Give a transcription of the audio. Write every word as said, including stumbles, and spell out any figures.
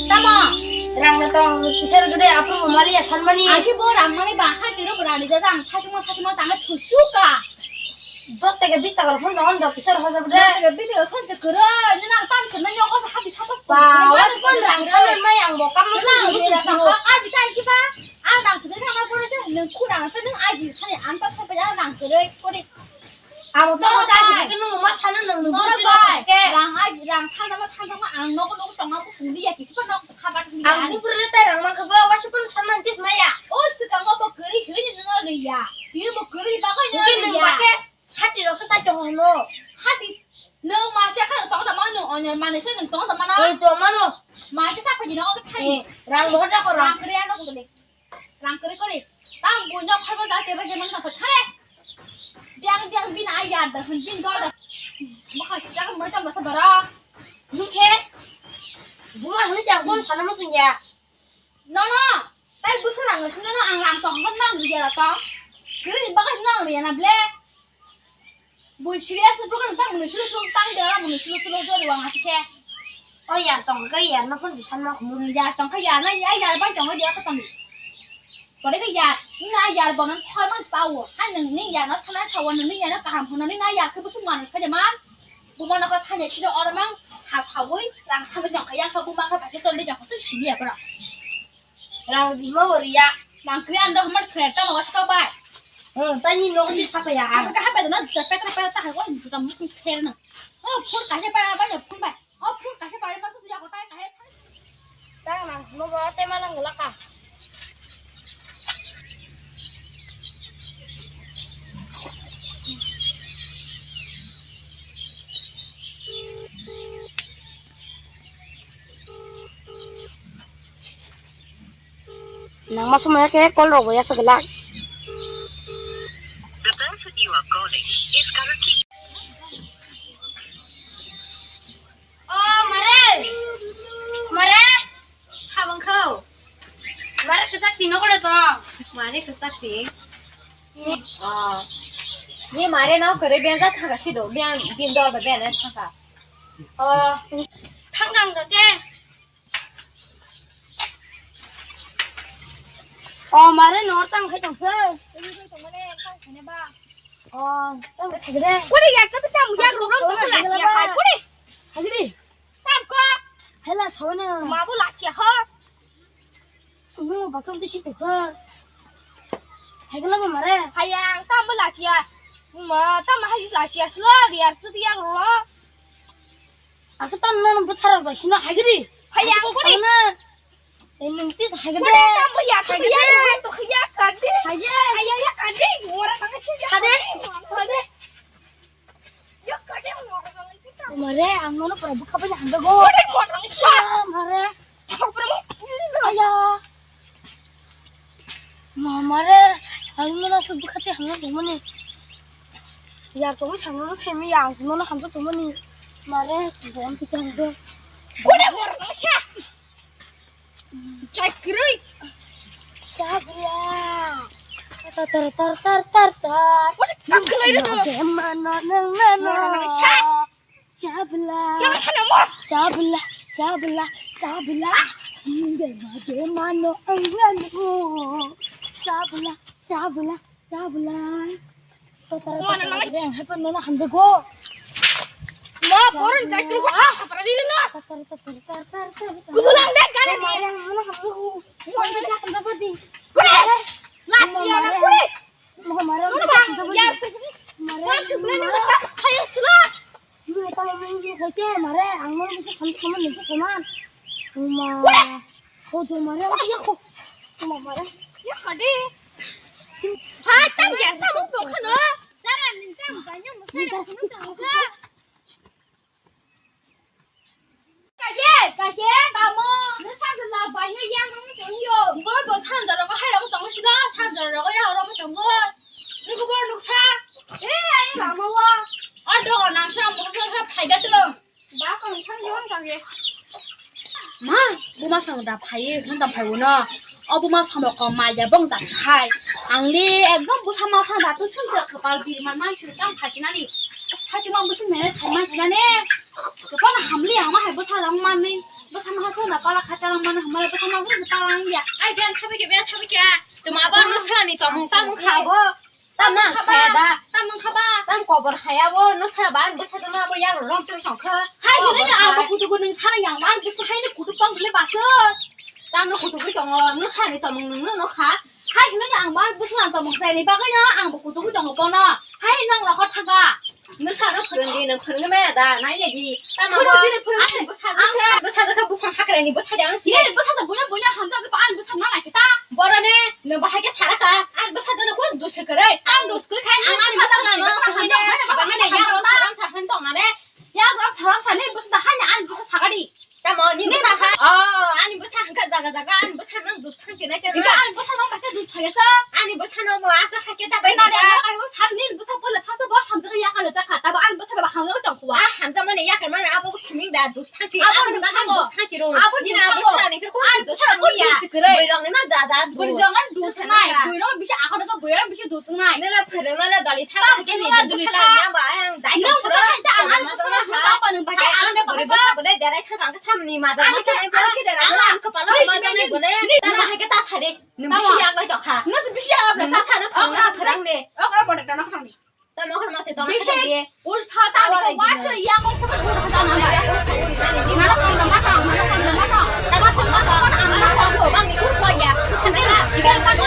Tamo? Rang na tong, kisar gede, apa mau mali ya, san mani? Aki bo rang mani ba, ha, jero berani jaga, ang sasuma, sasuma, tangan tusuk ka. Dos taka, bis taka, phone, phone, kisar hoja gede. Dos taka, bis taka, phone, se kuro, ni nang tam se, nang yoko, sa, hati, sa, Ba, was pon rang sa, mai ang bo, kam mo, sa, sa, sa, sa, ar bita, iki ba, ang nang se, nang pore se, nang kurang, se, nang aji, sa, ang ta, sa, pa, ya, nang kuro, kuri. Abo to ta ji ke nung ma sanu nung nung Noro busi bai. Ke. Rang ai rang sanjama sanjama ang nogo nogo tongma busung liya kisi pa nok khabar liya. Ang bupur le tai rang mang khabo wasi pun saman tis maya. O sikang bo kuri hini no liya. Ni bo kuri ba ko Nge nung liya. Ba ke hati ro ke sai tong no. Hati no ma cha kha tong ta ma no onyo mane se nung tong ta ma na. Oi to mano. Ma ke sa pa ji no ko thai. Eh, rang bo da ko rang. Rang kri ano ko le. Rang kore kore. Tang buino khaibo da teba je mang ta khare. Biang biang bin ai yar da hun bin dol da. Mo kha sira mo ta masa bara. Nung khe. Buma hanu jang bon sana mo sungya. No no. Tai busa rang sino no ang rang tong hon nang riya ra tong. Kiri baga nang riya na ble. Bui serious ni program tang muni sulu sulu tang de ora muni sulu sulu jori wang ati khe. O yar tong khe yar no phone ji san ma khumu. Yar tong khe yar na yar yar bai tong dia ka tong. Pore khe yar ni na yar bonon thoi man sao. Ha nang ni yar no sana sao nang ni yar no kaham hono ni na yar khe busu man khe de man. Bu man ko sanya siro ora mang sa sawi rang sawi jong khe yang khe bu ma khe bai khe sol de jong khe su sini ya bro. Rang bima bo riya. Rang kri ando hamar kre ta ma waska bai. Hmm, tani nogo di sapa ya. Apa ka hapa dana japa ka pa ta ha ko juta mu kre na. Oh, phone ka pa ba ya phone bai. Oh, phone ka pa ma su ya ko tai ka he. Tang nang mo bo te ma lang la ka. Nang ma somoi khe call rok bo ya se glak. The person you are calling is currently. Oh, mare. Mare. Habang kho. Mare kwchak ti nogo de to. Mare kwchak ti. Oh. Ni mare no kore ben ja thaka si do. Ben bin do ba ben thaka. Oh. Thang gang ga ke. O mare nor tang khai tong se. Tini khai tong mane tang khai ne ba. O tang khai de. Kuri ya ta ta mu ya ro ro to la chi ha kuri. Hagiri. Tam ko. Hela sona. Ma bo la chi ha. No ba kam ti shi ko. Hagala ba mare. Hayang tam bo la chi ya. Ma tam ha la chi ya slo ya tu ya ro. Aku tam nang buthar ba sino hagiri. Hayang kuri. Sona. Eh, nung tis hai gede. Kore ta mo ya, to ya, to ya, kade. Hai. Hai, ya, kade. Ora ta kade. Kade. Kade. Yo, kade, ora ta kade. Mare, ang nono pura bukha bani handa go. Kore, kore, sa. Mare. Aya. Ma, mare, ang nono su bukha te handa go mani. Ya, to mo sa nono se mi ya, ang nono hamsa go mani. Mare, bon ti handa. Kore, ora ta sa. Chai kwrwi. Chabla. Tar, tar, tar, tar, tar, tar. Wasa kakhwlai rw. Mano, mano, mano. Mano, mano, sa. Chabla. Yang sana mo. Chabla, chabla, chabla. Mano, mano, mano. Chabla, chabla. Chabla. Mana nang? Ang hapan mana hamjago. Ma, boron jai kru wasa hapra di na. Kudulang deh gare ni. Mana hamjago. Mana hamjago di. Kure. Lachi ya kure. Mana bang ya. Mana sukle ni mata. Hayo sila. Ini tama minggu kake mare, ang mau bisa sampai sama nih sama. Uma. Kau tuh mare, aku ya kok. Uma mare. Ya kade. Hai, tam ya, tam mau kano. Dara ning tam banyak mesti aku nonton ke. Kaje, kaje, tamo. Nesa sela banyak yang nonton yo. Bolo bos hanjar aku hai aku tong sila, hanjar aku ya orang tong. Nukubor nuksa. Eh, ayo lama wa. Ado nang sa mo sa phai da tong. Ba ko nang yo kaje. Ma, buma sang da phai, han da phai wono. O buma samo ko mai da bong ja hai. Ang le ekdom busa ma sang da tu sun ja kapal bir man man chun kam phai sinani. Phai man busa ne sai man sinani. Kepala hamli ama hai bwsa rang mani. Bwsa ma so na pala khata rang mani hamla bwsa ma hu pala ang ya. Ai ben thabi ke ben thabi ke. Tuma ba no sani tong tang kha bo. Tamo ang saya da. Tamo ang khaba. Tam kobor haya bo, no sara ba, ang bwsa jana bo yang rom tong tong kha. Hai, kobor hwnwi ang hai. Bo kutu bo nung sara yang man, bwsa hai no kutu tong bile basa. Tam no kutu bo tongo, no sara ni tomung nung no kha. Hai, hwnwi ang man, bwsa ang tomung sai ni bagwi no, ang bo kutu bo tongo kono. Hai, nang rokho thaga. No sara no phwrwng di, nang phwrwng maya da, nai ya di. Tamo bo, phwrwng di, phwrwng di. Ang bwsa jana, bwsa jana buphang hakra ni bwthai da ang si. Ye, bwsa jana buya buya hamja, ang bwsa na na kita. Borone, nwng bahai khe sara kha, ang bwsa jano kok dusu kwrwi. Ang dusu kwrwi khai, ang ang bwsa jano kok dusu kwrwi. Sabang ne, yang rom saram saphani tong nane. Yang rom saram sani bwsa da hanya ang bwsa sagadi. Tamo, ni bwsa sa. Oh, ani bwsa hangka jaga jaga, ani bwsa nang dusu thang chinai khe. Ika ani bwsa nang bakhe dusu thang sa. Ani bwsa no mo asa hakhe ta bai na ya. Ani bwsa ni bwsa pole phasa bo hamjaga ya kalo jakha, tabo ani bwsa ba hamjaga tong khuwa. Ah, hamjamani yakar mani abo bo siming da dusu thang chi. Abo ni bakhe dusu thang chi ro. Abo ni abo sara ni khe ko dusu thang ya. Bwrwng ni ma ja ja. Bwrwng jong an dusu nai. Bwrwng bisi akhono ko bwrwng bisi dusu nai. Nila phwrwng nila dali thang ke ni dali thang ya ba ang dai. Nang ko ta ta ang an bwsa na ha ba nang ba. Ang da bwrwng bwsa bwrwng derai thang ang samni ma ja ma sa nai ba. Ang ke derai ang ke pala ma ja nai bole. Tamo hai ke ta sare. Nung bisi yak lai tokha. Nung bisi yak lai. Nung sa na thang na phwrwng ne. Okra bodak na thang ni. Tamo khorma te tong bisi thang ye. Ul sa ta ni ko wa che ya ko sa ko thang na. Na ko na ma thang, na ko na ma thang. Tamo sa ma thang, ang na thang ko bang ni ul ko ya. Sa sa na.